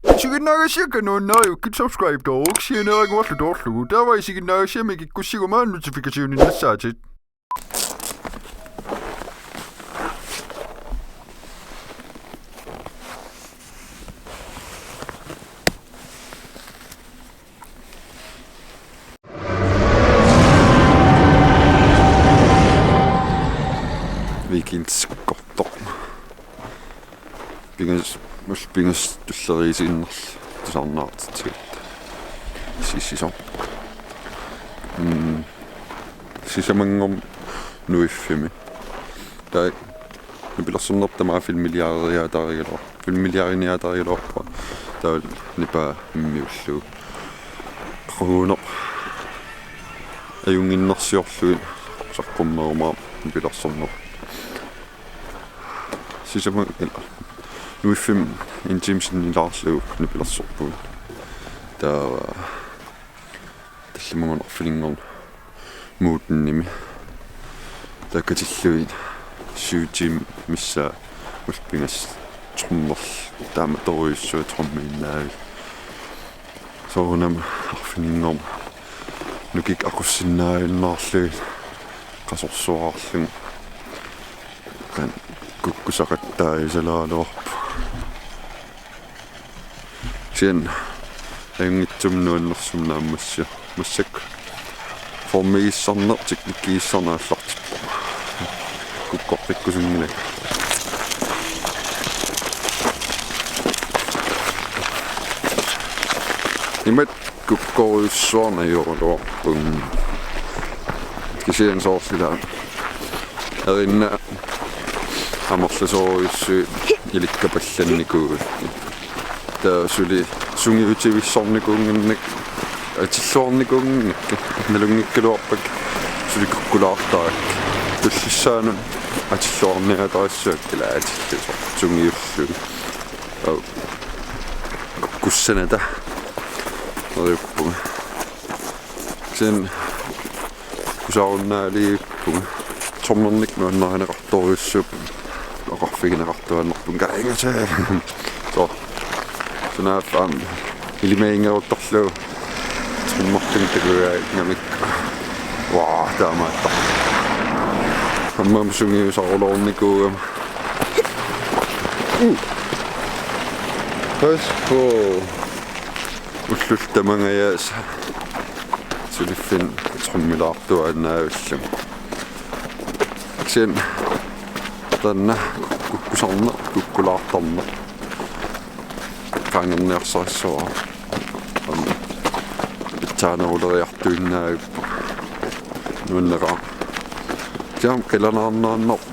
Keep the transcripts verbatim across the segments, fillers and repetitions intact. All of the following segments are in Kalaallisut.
Isiginnaagassiakka nuannariukkit subscribe-tooruk sianeeraguarlu toorlugu. Taava isiginnaagassiami kikkussigu maani notification-innassaatit. Weekendikkortoq. Pingas-, mus-, pingasut tulleriisiinnarlugu tusarnaartitsigatta. Sisamanngormat. Mm. Sisamanngormat Nuiffimmi. Taava nipilersorneq tamaat filmiliariniaatarigaluar-, filmiliariniaatarigaluarpara. Taava nipaa immiullugu. Qaquguneq ajunnginnersiorlugit saqqummerumaarpoq nipilersorneq. Sisamanngormat Nuiffimmi en time sinnilaarlugu nipilersorpugut. Taava tallimanngorneq arfininngorneq Muutnimi. Taava katillugit syv timer missaa ullut pingasut trommerlugit taamatorujussuaq trommiinnaavik. Soorunami arfininngormat nukik aqussinnaajunnaarlugit qasorsuarlugit. Qanoq kukkusaqattaajusaleraluarpoq. Kisianni ajunngitsumik nuannersumik naammassivoq. Massakkut formigissarneq, teknikkigissarneq aallartippoq. Kukkoqqikkusunngilakka. Imatut kukkorujussuarneq ajoraluarpunga. Kisianni soorlu ila erinat amerlasoorujussuit ilikkapallannikuugakkit. Taava suli sungiutivissornikuunnginnakkit, atilluarnikuunnginnakkit, nalunngikkaluarpakka suli kukkulaartarakkit. Tullissaanut atilluarniaatarissuakkit ila atillusoq sungiullugit. Aa, kukkussanata neriuppunga. Kisianni kusaarunnaaliippunga. Trommernik nuannarineqartorujussuupput. Oqarfigineqartuaannarpunga: "Kaingasee." Soo. Sunaaffa aamma ilimaginngeruttorlugu trommerluni takugaangamikku. Waa, taamaattarpoq. Aamma sungiusaruloornikuugama. Uh. Pas på. Ullut tamangajaasa suliffinni trommilaartuaannaavillunga. Kisianni taanna kukkusarneq, kukkulaartarneq qaangerniarsarissavara. Aamma pitsaaneruleriartuinnaavippoq. Nuanneqaaq. Kisianni qilanaarnaannarpoq.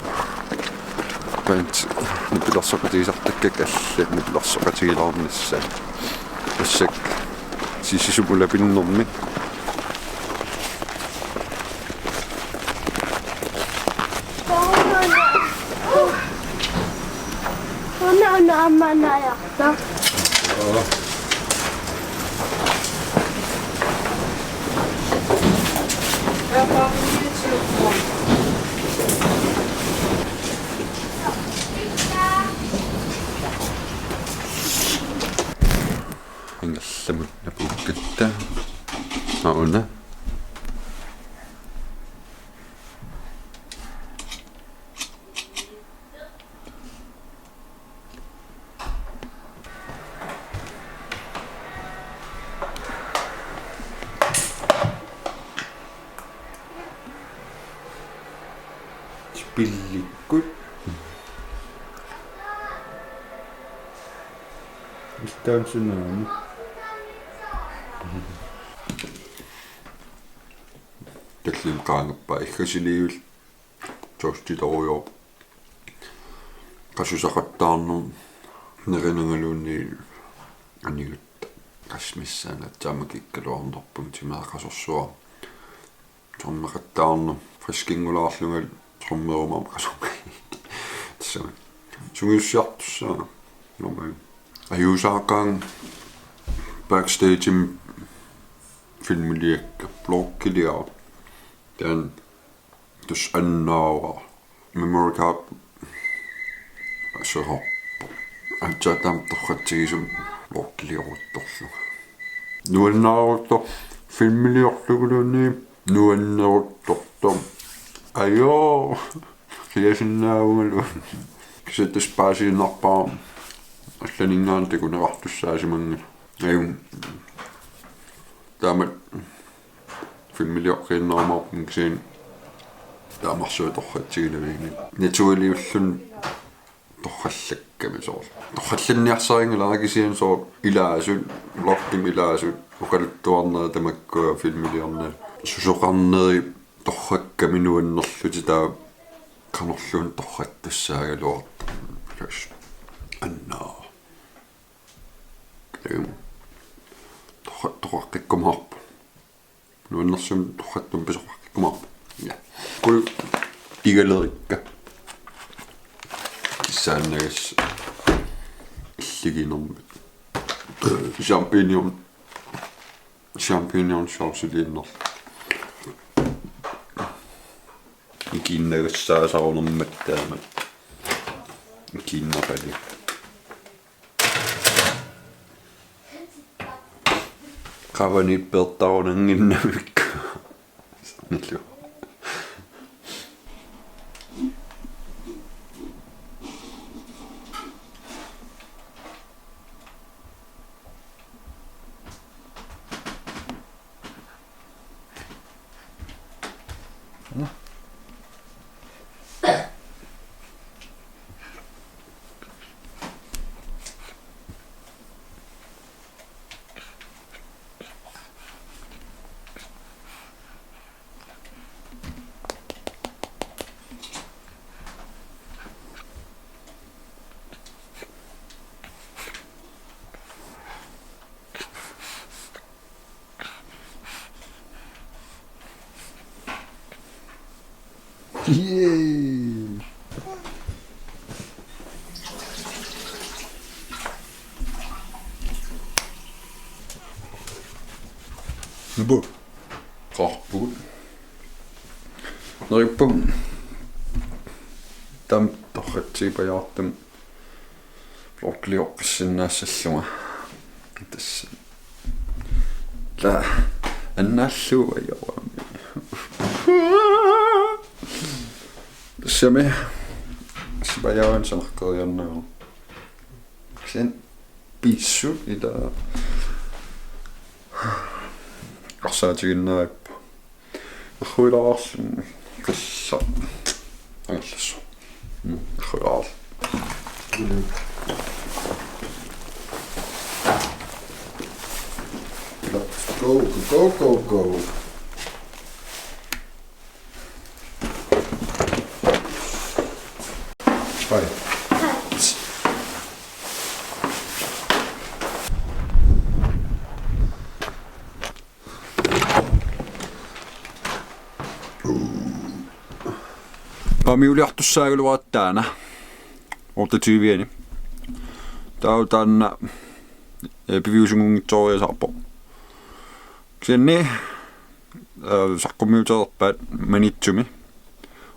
Pant nipilersoqatigisartakkakka allat nipilersoqatigilaarnissaat. Massakkut sisisumulapinnermi. Una, una, aamma naajarta. Ingerlamut napuukkatta. Auna. Spillikkut. Istaansunaani. Tallimat qaangappaa iggasiliivil. Torsitorujoorpoq. Qasusaqattaarnermut nerinangaluunniit anigutta. Qassit missaanni aatsaammi kikkaluarnerpunga timaa qasorsuaq. Trommeqattaarneq friskinnguulaarlunga trommerumaarpoq qasormi. Tassami. Sungiussiartussaanga. Normal. Ajuusaaqaanga backstage-imi filmiliakka vloggiliara. Taanna tassa annaavara. Memory card aserorpoq. Aatsaat taama torratsigisumik vlog Lioruttorlu. Nuannaarutto filmiliorluguluunniit nuanneruttorto. Ajoo. Kiasinnaavugaluunniit. Kisianni tassa paasiinnarpara allaninngaanniit takuneqartussaasimanngilaq. Ajum. Taamak filmilioqqiinnarumaarpunga kisianni taamarsuaq torratsigilavianngilaq. Naturliulluni torrallakkami soorlu. Torrallanniarsarinngilara kisianni soorlu ilaasut, vloggimi ilaasut, oqaluttuarnerit tamakkua filmiliornerit. Susoqarneri torrakkami nuannerlutik taava qanorluunniit torrattussaagaluartoq. Anna. Em, torra-, torraqqikkumaarpoq. Nuannersumik torrattumik pisoqaqqikkumaarpoq. Ja. Kul tigalerikka. Kissaannagassaq illiginermik. Champignon. Champignon sauciliinnarlugu. Ikiinnagassaasarunermik taamak. Ikiinnaqalerpoq. Qavaniit peertarunannginnamikku. Sanillu. Yay! Nupu. Qarpugut. Neriuppunga. Taama torratsigipajaartumik vloggilioqqissinnaassallugu. Tassa. La annaallugu ajoraami. Tassami. Sipajaavan sanaqqeriarnagu. Sen pissut ila. Arsaatiginnarippa. Erruilaarluni. Qissa. Angallassoq. Mm, erruilaarluni. Go, go, go, go, go. Hej. Aamma juuliartussaagaluaratta taanna. Otteogtyve-ani. Taava taanna, eh, piviusunngitsooriasaarpoq. Kisianni, eh, saqqummiutereerpaat Maniitsumi.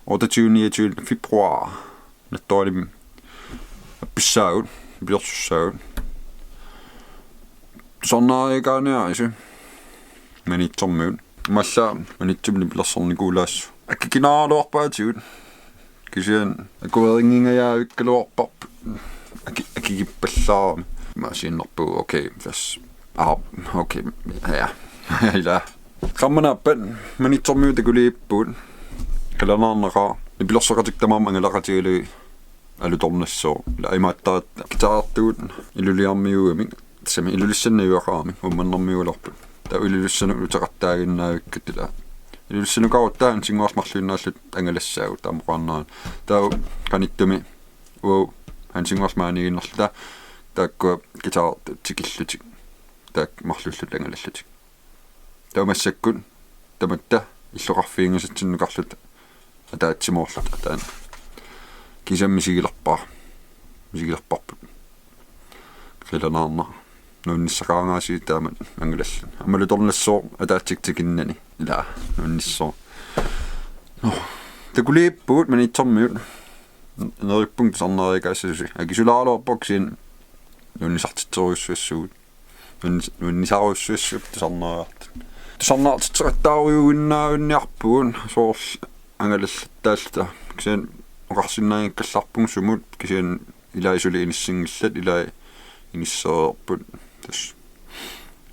Otteogtyve niogtyve februar. Nattoralimmik appissaagut, nipilersussaagut. Tusarnaariakaaniaritsi Maniitsormiut. Imaallaat Maniitsumi nipilersornikuulaassooq. Akikinaaraluarpaatigut. Kisianni akuerinngingajavikkaluarparput. Aki-, akikippallaarami. Imaasiinnarpugut, okay, tassa. Aa, okay, ja. Ila. Qaammat naappat Maniitsormiut takuliippugut. Qilanaarnaqaaq. Nipilersoqatikka tamarmik angalaqatigalugit alutornassaaq. Ila imaattaratta guitarertugut Iluliarmiuugamik. Tassami Ilulissanut najugaqaramik. Uummannarmiuugaluarput. Taava Ilulissanut uteqattaaginnaavikkatta ila. Ilulissanukaruttaaq Hansinnguarsup marluinnaalluta angalassaagut taama oqarnera. Taava qanittumi uagut Hansinnguarsup maaniiginnarluta taakkua guitarertut tikillutik. Taakku marluulluta angalallutik. Taava massakkut tamatta illoqarfiginngisatsinnukarluta ataatsimoorluta ataanut. Kiisami misigilerpara. Misigilerparput. Qilanaarnaq. Nuannissaqaanga aasiit taamak angalalluni. Aamma alutornassaaq ataatsikka tikinnani. Ila nuannissaaq. Nå. Takuliippugut Maniitsormiut. Neriuppunga tusarnaariakaassasusi. Akisulaaraluarpoq kisianni nuannisartitserujussuassuugut. Nuanni-, nuannisaarujussuassapput tusarnaariartut. Tusarnaartitseqattaarujuinnaavinniarpugut soorlu angalallattaalluta. Kisianni oqarsinnaanngikkallarpugut sumut, kisianni ilai suli inissinngillat, ilai inissereerput. Tassa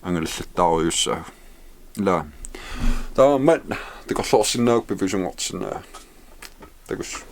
angalallattaarujussuussaagut. Ilaa. Taamaammat takorloorsinnaagukku piviusunngortissinnaavat. Takuss.